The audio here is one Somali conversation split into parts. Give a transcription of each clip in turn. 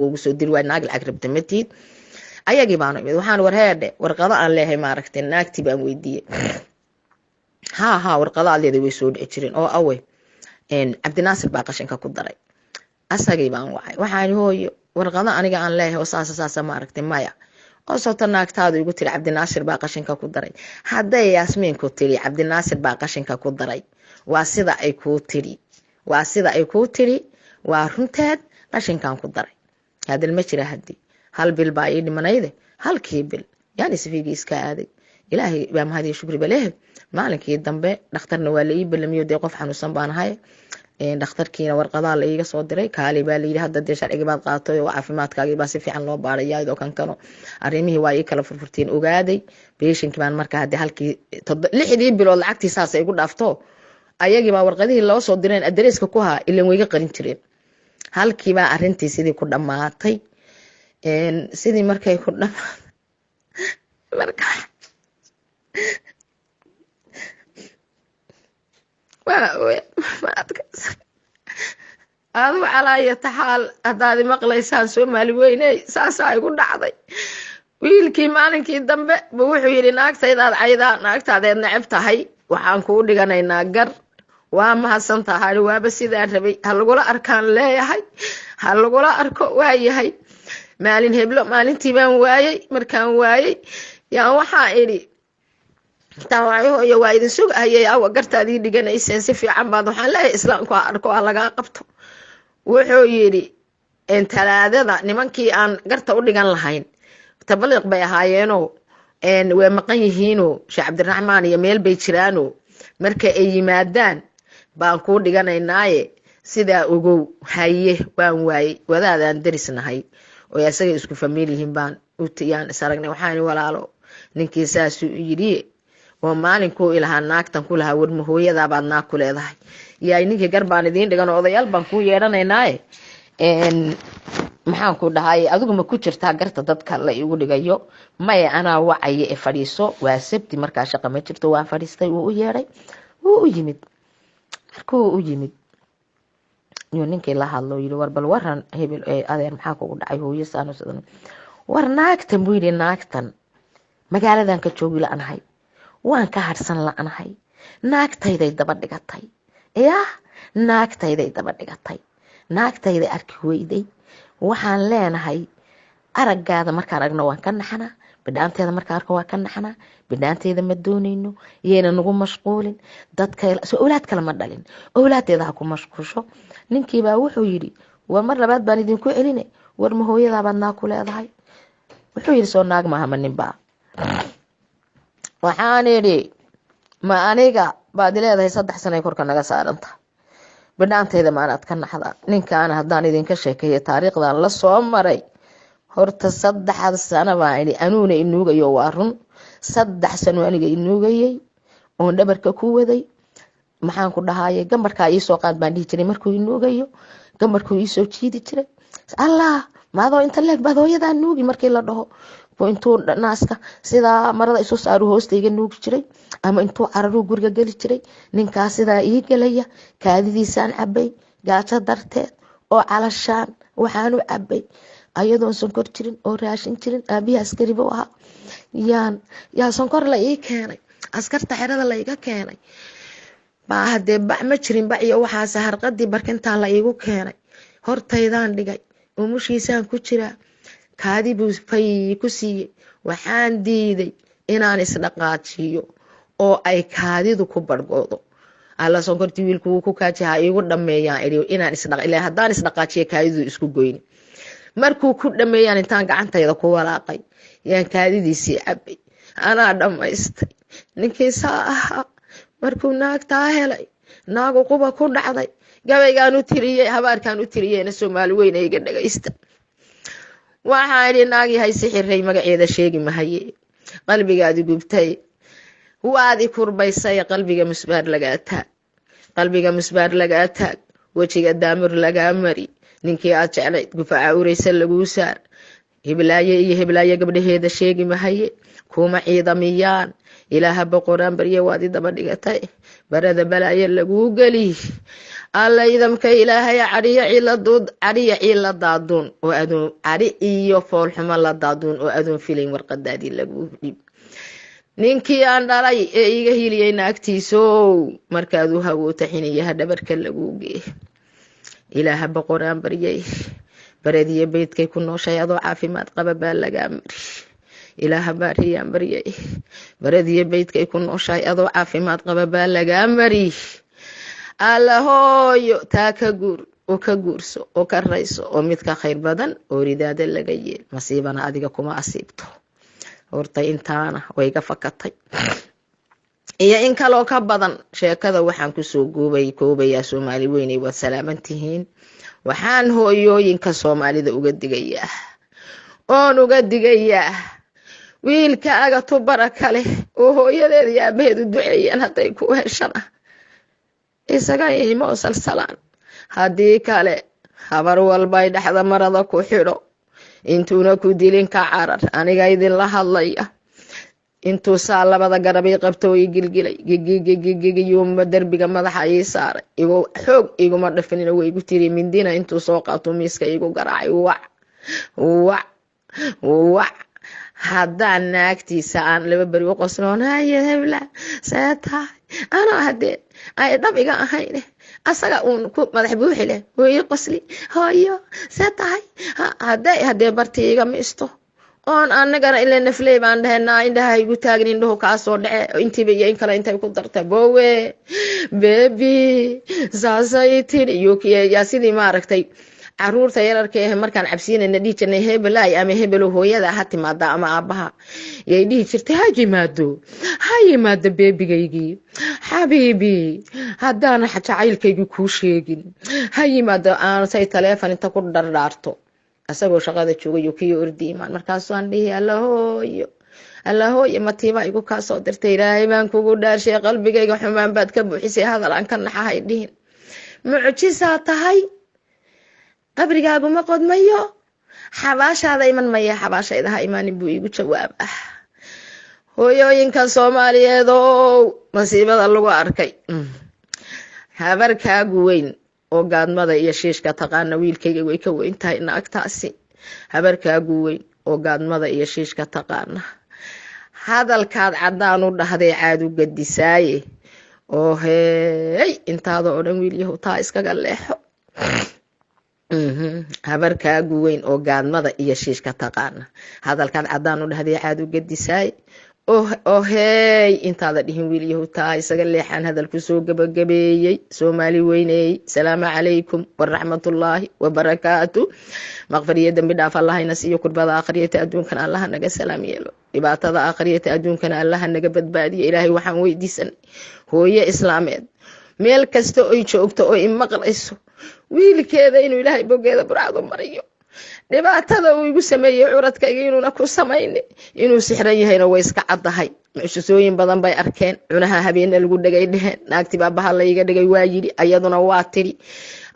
Ugu soo diri waay naag lacag rabta ma tihid. Ayagii baanu imid. Waxaan war heedhe, warqado aan leehay maaragtay? Naagtii baan weydiiyey. Haa haa, warqado aad leedahay way soo dhici jireen oo awe Cabdinaasir baa qashinka ku daray. Asagii baan wacay. Waxaan, hooyo, warqado aniga aan leeyahay oo saasa saasa maaragtay? Maya, oo soto naagtaadu igu tiri Cabdinaasir baa qashinka ku daray. Hadday Yaasmiinku tiri Cabdinaasir baa qashinka ku daray, waa sida ay kuu tiri, waa sida ay kuu tiri, waa runteed. Qashinkan ku daray hadal ma jira. Haddii hal bil baa ii dhimanayde, halkii bil yaan isfiigii iska aaday. Ilaahay baa mahadiyo shukri balehe. Maalinkii dambe dhakhtarna waa la ii balamiyo. Dee qof xanuunsan baan ahay. Dhakhtarkiina warqadaa la iiga soo diray. Kaali baa layidhi, hadda dee sharcigii baad qaatay oo caafimaadkaagii baa si fiican loo baaraya oo kan kano arrimihii waa ii kala furfurteen. Ogaaday beeshinkii baan marka hadde halkii 6dii bilood lacagtii saas ay igu dhaafto. Ayagii baa warqadihii loo soo direen adereeska ku haa ilan wayga qarin jireen. Halkiibaa arrintii sidii ku dhammaatay. Sidii markay ku dhamaatay marka ma adkaysan. Adigu calaaya taxaal, haddaad maqlaysaan Soomaali weyney, saasaa igu dhacday. Wiilkii maalinkii dambe bu wuxuu yidhi, naagtaydaad caydaa, naagtaadeed neceb tahay, waxaan kuu dhiganaynaa gar. Waa mahadsan tahay, waaba sidaan rabay. Ha lagula arkaan leeyahay, ha lagula arko. Waa yahay maalin heblo. Maalintii baan waayey. Markaan waayey yaan waxaa idhi, tawaayo waa idin sugahayay, awa gartaadii dhiganayseen? Si fiican baad waxaan leeyahay islaamku ha arko, ha lagaa qabto. Wuxuu yidhi talaadada nimankii aan garta u dhigan lahayn tabliiq bay ahaayeenoo way maqan yihiinoo Sheekh Cabdiraxmaan iyo meel bay jiraano, marka ay yimaadaan baan kuu dhiganaynaaye, sidaa ogow. Haye, waan waayey. Wadaadaan darisnahay oo asaga isku famiil yihiin baan yaan is aragnay. Waxaan, walaalo, ninkii saasuu yidhi oo maalinkuu ilahaa naagtan ku lahaa, warma hooyadaabaad naag ku leedahay? Yaay ninkii gar baan idiin dhigan oo odayaal baan kuu yeedhanaynaaye. Maxaan ku dhahay, adigu ma ku jirtaa garta dadka la igu dhigayo? Maya, anaa wacaya ee fadhiiso. Waa sabti markaa, shaqa ma jirto. Waa fadhiistay. Wuu u yeedhay, wuu u yimid. Markuu u yimid yuu ninkii la hadlo, yiri, war bal waran hebel, adeer, maxaa kugu dhacay? Hooyo saanu sidan. War naagtan buu yidhi, naagtan magaaladan ka joogi la-nahay, waan ka harsan la-nahay, naagtayday daba dhigatay, yaa naagtayday daba dhigatay, naagtayday arki weyday. Waxaan leenahay araggaada markaan aragno waan ka naxanaa, bidhaanteeda markaan arko waan ka naxanaa. Bidhaanteeda ma doonayno, yayna nagu mashquulin. Dadka soo owlaad kale ma dhalin, owlaadeeda ha ku mashquusho. Ninkiibaa wuxuu yidhi, war mar labaad baan idinku celine, war ma hooyadaabaad naag ku leedahay? Wuxuu yidhi, soo naag maaha, ma ninbaa? Waxaan idhi, ma aniga baad leedahay 3 sanay korka naga saarantahay, bidhaantayda maanaad ka naxdaa? Ninkaana haddaan idinka sheekeeyo taariikhdan la soo maray, horta 3 sano baan idhi anuuna inuugayo. Waa run, 3 sano aniga inuugayay oon dhabarka ku waday. Maxaan ku dhahaye, gambarkaa iisoo qaad baan dhihi jiray. Markuu inuugayo gambarkuu iisoo jiidi jiray. Allah, maadoo inta leeg baad hooyadaa nuugi markii la dhaho, intuu naaska sidaa marada isu saaru hoosta iga nuugi jiray, ama intuu cararuu guriga geli jiray. Ninkaa sidaa ii gelaya, kaadidiisaan cabay gaajo darteed oo calashaan waxaan u cabay ayadoon sonkor jirin oo raashin jirin. Aabihii askari buu ahaa. Yaan yaa sonkor la ii keenay, askarta xerada la iga keenay baa hadee bac ma jirin, bac iyo waxaas harqadii barkintaa la iigu keenay. Hortaydaan dhigay, umushiisaan ku jiraa, kaadi buu fay ku siiyey. Waxaan diiday inaan isdhaqaajiyo oo ay kaadidu ku bargoodo. Alla, sonkortii wiilku wuu ku kaajiha iigu dhameeyaan idhi inaan isdhaq ilaa haddaan isdhaqaajiyo kaadidu isku goyni. Markuu ku dhameeyaan intaan gacantayda ku walaaqay yaan kaadidiisii cabay, anaa dhammaystay. Ninkii saa ahaa markuu naagtaa helay, naagu quba ku dhacday. Gabaygaan u tiriyey, habaarkaan u tiriyeyna Soomaali weyna iga dhagaysta. Waxaan idhi, naag yahay sixiray, magaceeda sheegi mahaye, qalbigaadi gubtay, waad i kurbaysay. Qalbiga musbaar lagaa taag, qalbiga musbaar lagaa taag, wejiga daamur lagaa mari, ninkii aad jeclayd gufaca ureysa laguu saar. Hiblaaye iyo hiblaaye gabdhaheeda sheegi mahaye, kuma ciidamiyaan. Ilaaha boqoraan barye, waad i daba dhigatay, barada balaaye laguu geli. Alla idamka Ilaahay, cadhiyo ciiladuud, cadhiyo ciila daaduun oo adoon, cadhi iyo foolxumo la daaduun oo adoon filayn warqadaadii lagu dhib. Ninkii aan dhalay ee iiga hiliyay naagtiisow, markaad u hawoota xiniyaha dhabarka laguu geey. Ilaaha boqoraan baryay, baradiyo beydkay ku nooshahay adoo caafimaad qaba baa lagaa mari. Ilaaha baariyaan baryay, baradiyo beydkay ku nooshahay adoo caafimaad qaba baa lagaa mari. Alla hooyo, taa ka guur oo ka guurso oo ka rayso oo mid ka khayr badan oo ridaada laga yeel, masiibana adiga kuma asiibto. Horta intaana way ga fakatay iyo in kaloo ka badan. Sheekada waxaan kusoo goobay koobayaa, Soomaali weynay, waad salaaman tihiin. Waxaan hooyooyinka Soomaalida uga digayaa oon uga digayaa, wiilkaaga tubaraka leh oo hooyadeed iyo aabaheed u duceeyaan hadday ku heshana isaga imo salsalaan, haddii kale habar walbay dhexda marada ku xidho, intuuna ku dilin ka carar. Aniga idinla hadlaya, intuu saa labada garab ii qabto i gilgilay gigigigigiyuuma derbiga madaxa ii saaray, igu xoog iguma dhafinina way igu tiri. Mindina intuu soo qaato miiska igu garaacay, wac wac wac. Haddaan naagtiisa aan laba beri u qosloon, haye hebla, see tahay, anoo haddee ay dhab iga ahayne, asaga uun ku madax buuxi leh, wuu ii qosli, hooyo see tahay. Hadday haddee barti iga miisto oon anagana ila nafley baan dhahenaa, indhaha igu taagin, indhuhu kaa soo dhace, intiiba iyo in kale intay ku darta, bowe bebi, saasay tiri. Yaa sidii maaragtay caruurta yararka eh markaan cabsiinayna dhihi jirnay, hebelaay ama hebelo, hooyada ha timaada ama aabaha, yay dhihi jirtay, ha yimaado, ha yimaado beebigaygii xabiibi, haddaana jacaylkaygii kuu sheegin, ha yimaado. Aansay taleefon inta ku dhardhaarto isagoo shaqada joogayo kiyo ordi imaan, markaasaan dhihi, alla hooyo, alla hooyo, matiibaa igu kaa soo dirtay? Ilaahay baan kugu dhaarshay, qalbigayga xumaan baad ka buuxisay, hadal aan ka naxahay dhihin. Mucjisaa tahay, qabrigaaguma qodmayo, xabaashaada iman maya, xabaashayda ha imaanin, buu iigu jawaab ah. Hooyooyinka Soomaaliyeed ow, masiibada lagu arkay, habarkaagu weyn oo gaadmada iyo shiishka taqaana, wiilkayga way ka weyn tahay naagtaasi. Habarkaagu weyn oo gaadmada iyo shiishka taqaana, hadalkaad caddaan u dhahday caad u gadisaaye, oo hey, intaada oo dhan wiilyahu taa iskaga leexo. Habarkaagu weyn oo gaadmada iyo shiishka taqaana, hadalkaad caddaan u dhahday caad u gadisaaye, oo hey, intaada dhihin wiilyahu taa isaga leexaan. Hadalku soo gabagabeeyey, Soomaali weyneey, salaamu calaykum waraxmatullaahi wabarakaatu. Maqfariyo dembi dhaaf Allahayna siiyo, kurbada aakhiriyata adduunkana Allaha naga salaam yeelo, dhibaatada aakhiriyata adduunkana Allaha naga badbaadiyo. Ilaahay waxaan weydiisanay hooye islaameed meel kasta oy joogto oo imaqlayso wiilkeeda inuu Ilaahay bogeeda burcadu mariyo, dhibaatada uu igu sameeyey curadkayga inuuna ku samayni. Inuu sixran yahayna way iska caddahay, mucjisooyin badan bay arkeen. Cunaha habeena lagu dhegay dheheen, naagti baabaha layga dhigay waa yidhi, ayaduna waa tiri.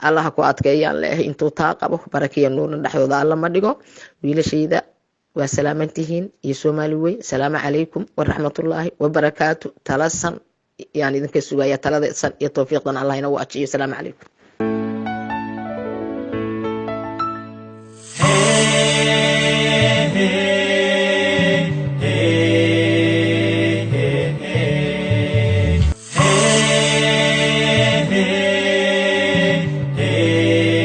Allaha ku adkeeyaan leehay intuu taa qabo, barakiya nuurna dhexdooda Alla ma dhigo. Wiilashayda waa salaamantihiin iyo Soomaali weyn, salaamu calaykum waraxmatullaahi wabarakaatu. Talasan yaan idinka sugaya, talada san iyo towfiiqdan Allahina waajiyo. Salaamu calaykum.